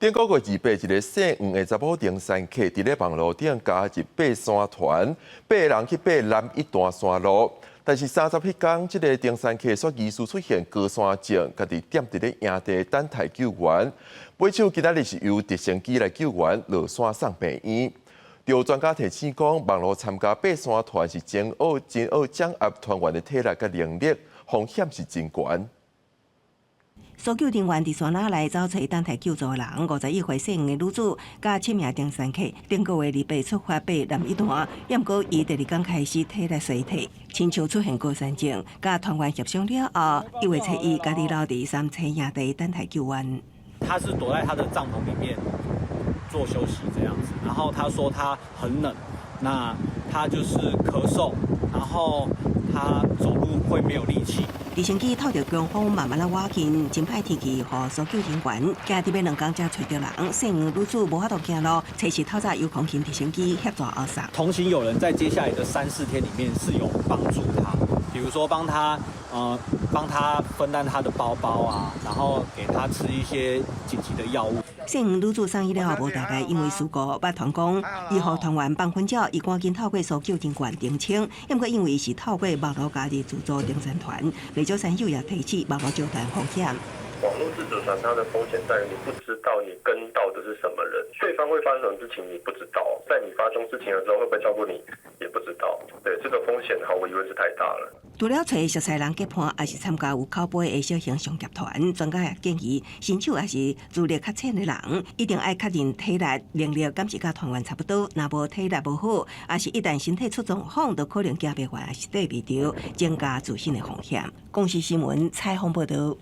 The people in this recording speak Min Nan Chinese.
頂個月28，一个姓黃的查某登山客，佇咧網路頂加入爬山團，八个人去爬南一段山路。但是30彼工，這个登山客煞疑似出現高山症，家己踮佇咧營地等待救援。尾手今仔日是由直升機來救援，落山送病院。有專家提醒講，網路參加爬山團是真愛真愛掌握團員的體力佮能力，風險是真懸。搜救人員佇山仔內走揣等待救助人，51歲姓黃的女子佮七名登山客，頂個月28出發爬南一段，毋過伊第二工開始體力衰退，親像出現高山症，佮團員協商了後，1月初一家己留佇三叉營地等待救援。他是躲在他的帳篷裡面做休息這樣子，然後他說他很冷，那他就是咳嗽，然後他走路會沒有力氣。直升機透著強風，慢慢仔倚近，真歹天氣，予搜救人員驚著欲2工才揣著人。姓黃女子無法度行路，初四透早由空勤直升機協助後送。同行有人在接下來的三四天裡面是有幫助他，比如說幫他分擔他的包包啊，然後給他吃一些緊急的藥物。姓黃女子送醫了後無大礙，因為事故捌團講，伊予團員放薰鳥，伊趕緊透過搜救人員澄清，毋過因為是透過網路加入自助登山團，袂少山友也提醒網路招團風險。網絡自助團，它的風險在於你不知道你跟到的是什麼人，對方會發生什麼事情你不知道，在你發生事情的時候會不會照顧你也不知道，對，這個風險毫無疑問是太大了。除了揣熟似人結伴，抑是參加有口碑的小型商業團，專家也建議新手抑是資歷較淺的人，一定愛確認體力能力，敢是佮團員差不多。若無體力無好，抑是一旦身體出狀況，就可能行袂完，抑是綴袂著，增加自身的風險。公視新聞採訪報導。